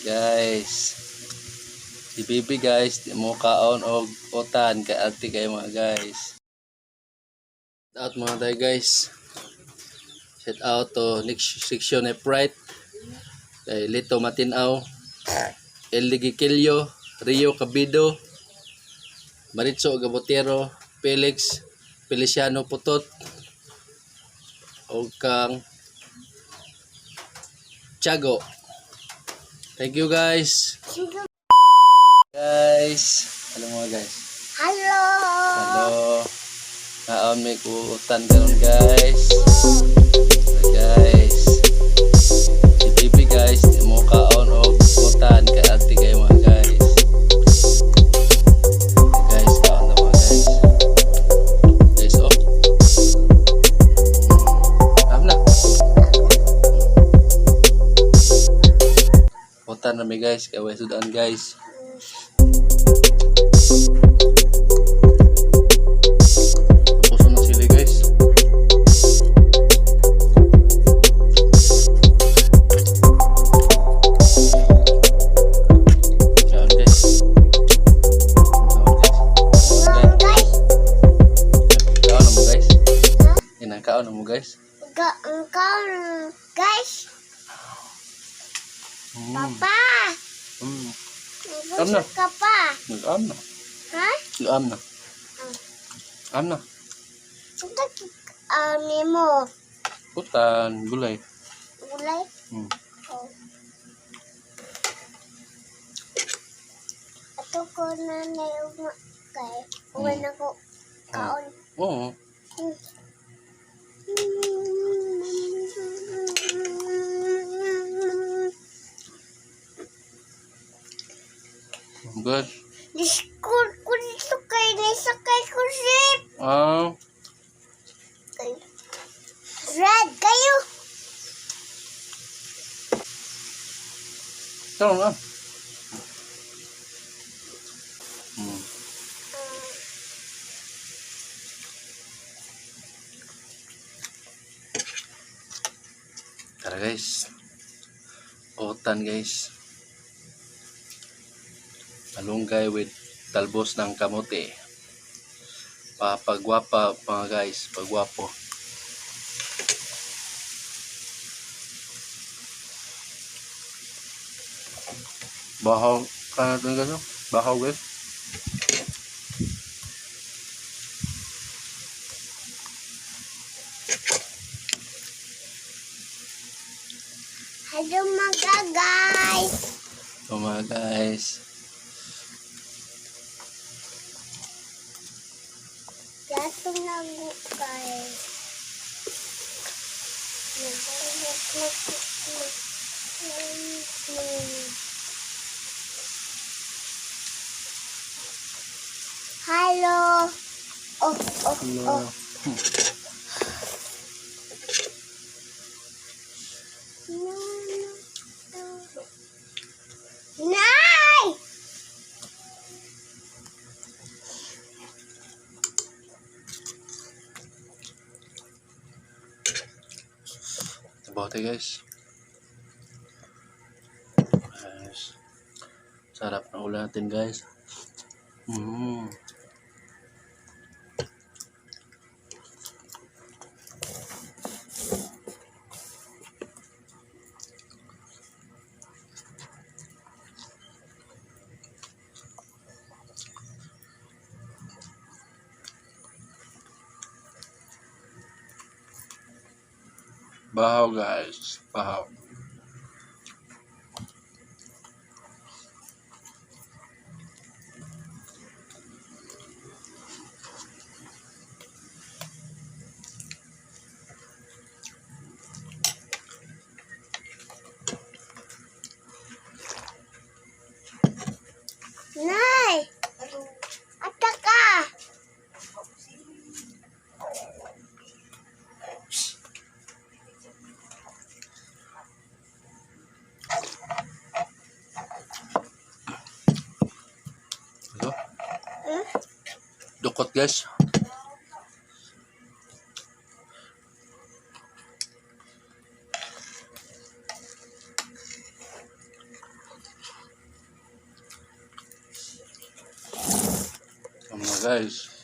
Guys. Si Bibi, guys, di mo kaon og utan kay arte kayo, mga guys. Shout out mga tayo, guys. Shout out to next section ni Pride. Kay Lito Matinaw, Eli Gikilyo, Rio Cabido, Maritzo Gabotero, Felix Feliciano Putot, o kang Tiago. Thank you, guys. Guys, hello, mga guys. Hello. Hello. Kaon may utan karon, guys. Guys. Si Bibi, guys, di mo kaon og utan kay arte kayo, mga guys. Guys, kaon na, mga guys. Guys, oh. Am na. Utan na mi, guys, kay way sudan, guys. Puso ng sili, guys. Kaon, guys. Kaon, guys. Kaon, guys. Kaon na mo, guys. Ina kaon na mo, guys. Kaon, guys. Papa. Am na. Nabusog ka pa. Nag-am na. Ha? Nag-am na. Am na. Ito mo. Utan, gulay. Gulay. Oh. Ato ko na na kay wala ko kaon. Oo. Good. Diskul ko dito kay nisakay ko ship. Ah, Red kayo. Ito na. Tara, guys. Utan, guys. Malunggay with talbos ng kamote. Papagwapa, mga guys, pagwapo. Bahaw ka natin, guys, oh. Bahaw, guys. Hello, mga guys. So, mga guys. Gato na go guys. Hello. Oh, Hello. oh. No. Nay! Bote, guys. Guys. Sarap na ulam natin, guys. Bahaw, guys. Bahaw. Nay! Ata ka! Ito. Hmm? Dukot, guys. Mga guys.